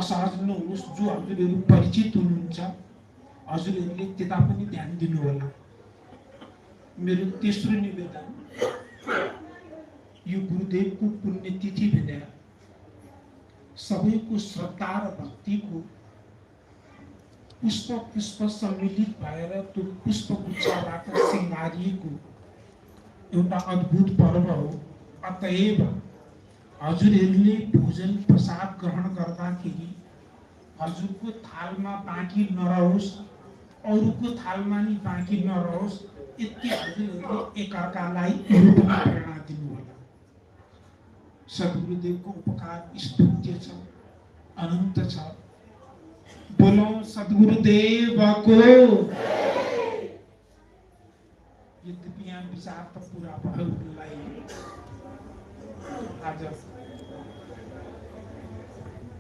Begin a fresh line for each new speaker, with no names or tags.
असहज नहोस्। जो हजुरहरू परिचित हुनुहुन्छ हजुरहरूले त्यता पनि ध्यान दिनुहोला। मेरो तेस्रो निवेदन, यो गुरुदेवको पुण्यतिथि भेटेर सबैको श्रद्धा र भक्तिको पुष्प सम्मिलित भएर त्यो पुष्पगुच्छाबाट सिंगारिएको एउटा अद्भुत पर्व हो। अतएव हजुरहरूले भोजन प्रसाद ग्रहण गर्दाखेरि हजुरको थालमा बाँकी नरहोस्, अरूको थालमा नि बाँकी नरहोस्, यति हजुरहरूले एकअर्कालाई प्रेरणा दिनुहोला। सद्गुरुदेवको उपकार स्तुत्य छ, अनन्त छ। बोलो सद्गुरुदेवको। यद्यपि यहाँ विचार त पुरा भयो, आज